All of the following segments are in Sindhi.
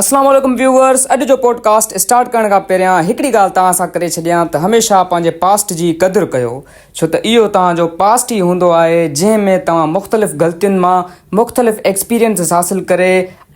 اسلام عليڪم ويوئرس اڄ جو پوڊڪاسٽ اسٽارٽ ڪرڻ کان پهريان هڪڙي ڳالهه توهان سان ڪري ڇڏيان ته هميشه پنهنجي پاسٽ جي قدر ڪيو ڇو ته اهو توهان جو پاسٽ ئي هوندو آهي جنهن ۾ توهان مختلف غلطين مان مختلف ايڪسپيرينسز حاصل ڪري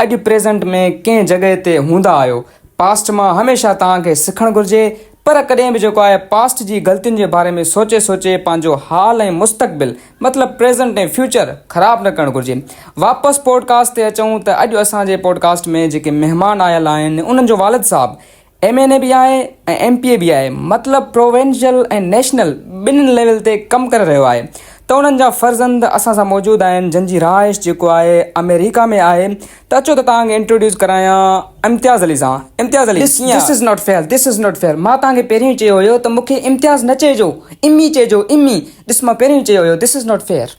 اڄ پريزنٽ ۾ ڪنهن جڳهه تي هوندا آهيو پاسٽ مان هميشه توهان کي سکڻ گهرجي پر ڪڏهن به جيڪو آهي پاسٽ جي غلطين جي باري ۾ سوچي سوچي پنهنجو حال ۽ مستقبل مطلب پريزنٽ ۽ فيوچر خراب نه ڪرڻ گهرجي. واپس پوڊڪاسٽ تي اچون ته اڄ اسان جي پوڊڪاسٽ ۾ جيڪي مهمان آيل آهن انهن جو والد صاحب ايم اين اي به آهي ۽ ايم پي اي به آهي مطلب پروونشل ۽ نيشنل ٻنهين ليول تي ڪم ڪري رهيو آهي ته انهن جا فرزند اسان سان موجود آهن جن جي رهائش جيڪو آهي آمريڪا ۾ آهي ته اچو ته توهان کي انٽروڊيوس ڪرايان امتياز علي سان امتياز علي ڪيئن this is not fair this is not fair مان توهان کي پهريون ئي چيو هيو ته مون کي امتياز نه چئجو امي چئجو امي ڏس مان پهريون ئي چيو هيو this is not fair.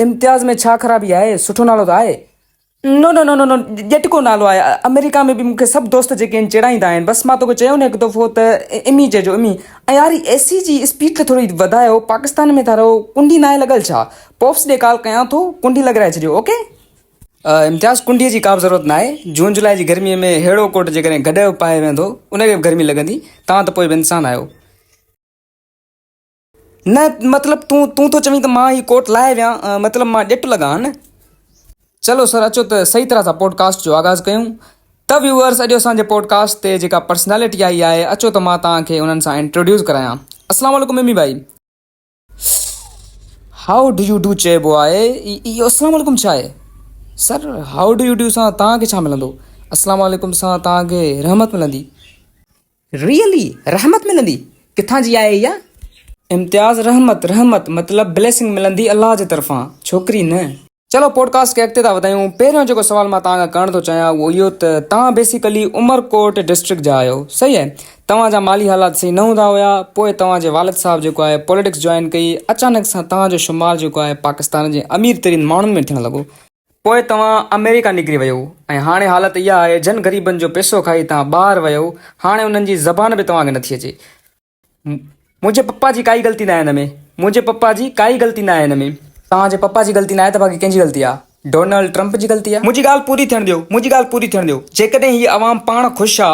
Imtiaz ۾ ڇا خرابي آهي سٺو نالو ته آهي. نو نو نو نو نو ڄٽڪو نالو آهي آمريڪا ۾ به مون کي سڀ دوست جيڪي آهن چيڙائيندا آهن بس مان توکي چيو نه هڪ دفعو ته امي چئجو امي ۽ يار هي اي سي جي اسپيڊ ته ٿوري وڌايو پاڪستان ۾ ٿا رهو ڪنڊي ناهي لڳل ڇا پوپس ڏي ڪال ڪيان ٿو ڪنڊي لڳرائي ڇڏيو اوڪي. امتياز ڪنڊيء جي ڪابه ضرورت ناهي. جون جولاء جي گرميء ۾ ههڙو ڪوٽ جيڪڏهن گڏهه به پائي ويهندو، ان کي به گرمي لڳندي. توهان ته پوء به انسان آهيو. نه مطلب تون تون ٿو چوين ته مان هي ڪوٽ لاهي ويهان، مطلب مان ڄٽ لڳان ها نه؟ چلو سر اچو ته صحيح طرح سان پوڊ ڪاسٽ جو آغاز ڪيون. ته ويوئرس اڄ اسان جي پوڊ ڪاسٽ تي جيڪا پرسنالٽي آئي آهي اچو ته مان توهان کي انهن سان انٽروڊيوس ڪرايان. اسلام عليڪم امي ڀائي. How do you do چئبو آهي اهو اسلام عليڪم ڇا آهي sir how do you do سان توهان کي ڇا ملندو اسلام عليڪم سان توهان کي رحمت ملندي ريئلي رحمت ملندي ڪٿان جي آهي اها امتياز رحمت رحمت مطلب بليسنگ ملندي الله جي طرفان ڇوڪري نه. چلو پوڊڪاسٽ کي اڳتي ٿا وڌايون پهريون جيڪو سوال مان توهان کان ڪرڻ ٿو چاهيان اهو اهو ته توهان بيسيڪلي عمرڪوٽ ڊسٽرڪٽ جا آهيو صحيح آهي توهان جا مالي حالات صحيح نه هوندا هيا پوء توهان جي والد صاحب جيڪو آهي پوليٽڪس جوائن ڪئي اچانڪ سان توهان جو شمار جيڪو آهي پاڪستان جي امير ترين ماڻهن ۾ ٿيڻ لڳو پوء توهان آمريڪا نڪري ويو ۽ هاڻي حالت اها آهي جن غريبن جو پئسو کائي توهان ٻاهر ويو هاڻي انهن جي زبان به توهان کي نٿي اچي منهنجي پپا جي ڪائي غلطي ناهي هن ۾. منهنجي پپا جي ڪائي غلطي ناهي هن ۾. توهان جي پپا جي غلطي ناهي ته باقي ڪنهن جي غلطي آ؟ ڊونلڊ ٽرمپ جي غلطي آ؟ منهنجي ڳالهه پوري ٿيڻ ڏيو، منهنجي ڳالهه پوري ٿيڻ ڏيو. جيڪڏهن هي عوام پاڻ خوش آ،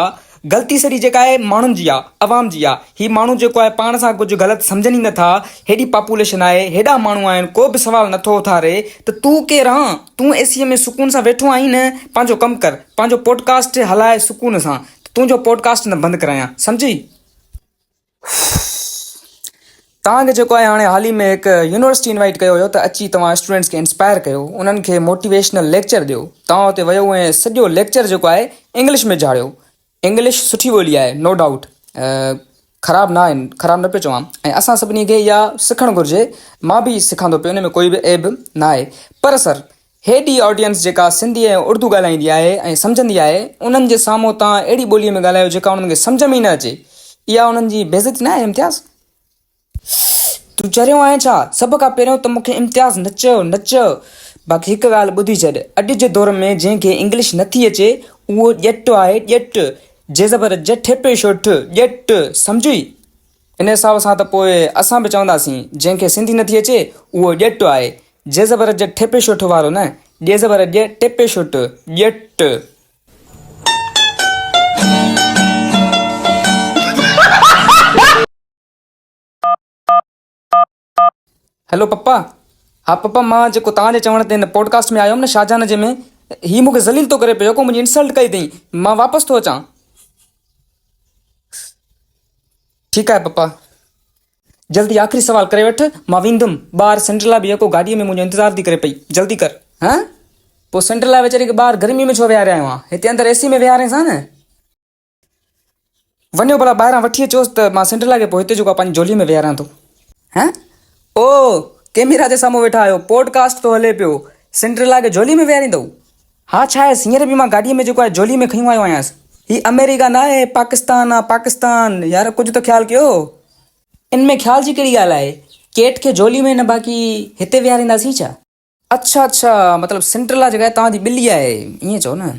غلطي سڄي جيڪا آهي ماڻهن جي آ، عوام جي آ. هي ماڻهو جيڪو آهي پاڻ سان ڪجهه غلط سمجهن ئي نٿا. هيڏي پاپوليشن آهي، هيڏا ماڻهو آهن، ڪو به سوال نٿو اٿاري ته تون ڪير آن؟ تون اي سيء ۾ سڪون سان ويٺو آهين نه، پنهنجو ڪم ڪر، پنهنجو پوڊڪاسٽ هلاء سڪون سان ته تنهنجو پوڊڪاسٽ نه بند ڪرايان. سمجهي؟ توهان کي جيڪو آهي هاڻي حال ئي ۾ هڪ يونيورسٽي انوائيٽ ڪيو ويو ته اچي توهان اسٽوڊنٽس کي انسپائر ڪيو انهن کي موٽيويشنل ليڪچر ڏيو توهان اتي ويو ۽ سڄو ليڪچر جيڪو آهي انگلش ۾ جهاڙيو انگلش سٺي ٻولي آهي نو ڊائوٽ خراب نه آهي خراب نه پيو چوان ۽ اسان سڀني کي اها سکڻ گهرجي مان به سکان ٿو پيو ان ۾ ڪوئي به عيب نه آهي پر سر هيڏي آڊينس جيڪا سنڌي ۽ اردو ڳالهائيندي آهي ۽ سمجهندي آهي، انهن جي سامهون توهان اهڙي ٻوليء ۾ ڳالهايو جيڪا انهن کي سمجهه ۾ ئي نه اچي، اها انهن جي بيعزتي نه آهي امتياز؟ تون چريو آهين ڇا؟ سڀ کان پهريون ته مون کي امتياز نه چئو، نه چئو. باقي هڪ ڳالهه ٻڌي ڇڏ، اڄ جي دور ۾ جنهن کي انگلش نه ٿي اچي، اهو ڄٽ آهي، ڄٽ. جي زبر ج ٺ پيش اٺ، ڄٽ. سمجهئي؟ ان حساب سان ته پوء اسان به چونداسين، جنهن کي سنڌي نٿي اچي، اهو ڄٽ آهي. جي زبر ج ٺ پيش اٺ وارو نه، ڄ زبر ڄ ٽ پيش اٺ، ڄٽ. هيلو پپا، ها پپا مان جيڪو توهان جي چوڻ تي هن پوڊڪاسٽ ۾ آيو هيم نه شاهجهان جي ۾، هي مون کي ذليل ٿو ڪري پيو، جيڪو منهنجي انسلٽ ڪئي اٿئي، مان واپس ٿو اچان. ٺيڪ آهي پپا. جلدي آخري سوال ڪري وٺ، مان ويندم. ٻاهر سنڊريلا به يڪو گاڏيء ۾ منهنجو انتظار ٿي ڪري پئي. جلدي ڪر. هان؟ پوء سنڊريلا ويچاري کي ٻاهر گرميء ۾ ڇو ويهاري آيو آهين؟ هتي اندر اي سي ۾ ويهارينس ها نه. وڃو ڀلا ٻاهران وٺي اچوس ته مان سنڊريلا کي پوء هتي جيڪو آهي پنهنجي جهوليء ۾ ويهاريان ٿو. هان؟ او! ڪيميرا جي سامهون ويٺا آهيو. پوڊ ڪاسٽ ٿو هلي پيو. سنڊريلا کي جهوليء ۾ ويهاريندؤ؟ ها ڇا آهي هينئر به مان گاڏيء ۾ جيڪو آهي جهولي ۾ کنيو آيو آهيانس. هي آمريڪا ناهي پاڪستان آ پاڪستان يار ڪجهه ته خيال ڪيو. ان ۾ خيال جي ڪهڙي ڳالهه آهي ڪيٽ کي جهولي ۾ نه باقي هتي ويهارينداسين ڇا. اڇا اڇا مطلب سنڊريلا جيڪا آهي توهان جي ٻلي آهي ائين چئو نه.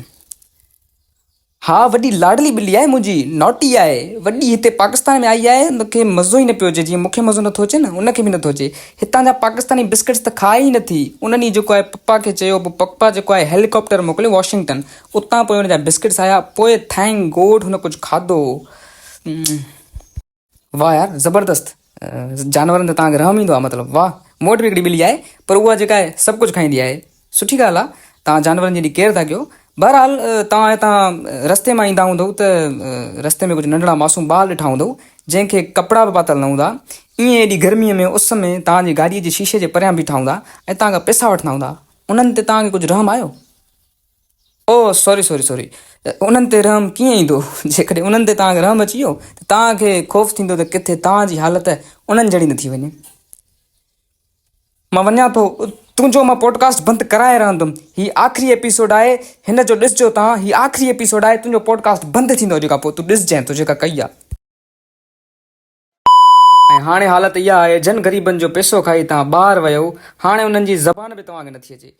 ها وڏي لاڏلي ٻلي آهي منهنجي، ناٽي آهي، وڏي هتي پاڪستان ۾ آئي آهي، ان کي مزو ئي نه پيو اچي، جيئن مون کي مزو نٿو اچي نه ان کي به نٿو اچي، هتان جا پاڪستاني بسڪٽس ته کائي ئي نٿي، ان ڏينهن جيڪو آهي پپا کي چيو پوء پپا جيڪو آهي هيليڪاپٽر موڪليو واشنگٽن، اتان پوء ان جا بسڪٽس آيا، پوء thank God هن ڪجهه کاڌو. واه يار زبردست جانورن تي توهان کي رحم ايندو آهي مطلب واه مون وٽ به هڪڙي ٻلي آهي پر اها جيڪا آهي سڀ ڪجهه کائيندي آهي سٺي ڳالهه آهي توهان جانورن جي ايڏي ڪيئر ٿا ڪيو بهرحال توهان هتان رستي مان ايندا هوندؤ ته رستي ۾ ڪجهه ننڍڙا معصوم ٻار ڏٺا هوندؤ جنهن کي ڪپڙا به پاتل نه هوندا ائين ايڏي گرمي ۾ اس ۾ توهان جي گاڏي جي شيشي جي پريان بيٺا هوندا ۽ توهان کان پئسا وٺندا هوندا انهن تي توهان کي ڪجهه رحم آيو او سوري سوري سوري انهن تي رحم ڪيئن ايندو جيڪڏهن انهن تي توهان کي رحم اچي ويو ته توهان کي خوف ٿيندو ته ڪٿي توهان جي حالت انهن جهڙي نه ٿي وڃي مان وڃان ٿو تنهنجو مان پوڊڪاسٽ بند ڪرائي رهندم هي آخري ايپيسوڊ آهي هن جو ڏسجو توهان هي آخري ايپيسوڊ آهي تنهنجو پوڊڪاسٽ بند ٿيندو اڄ کان پوء تون ڏسجانء تو جيڪا ڪئي آهي. ۽ هاڻي حالت اها آهي جن غريبن جو پئسو کائي توهان ٻاهر ويو هاڻي انهن جي زبان به توهان کي نٿي اچي.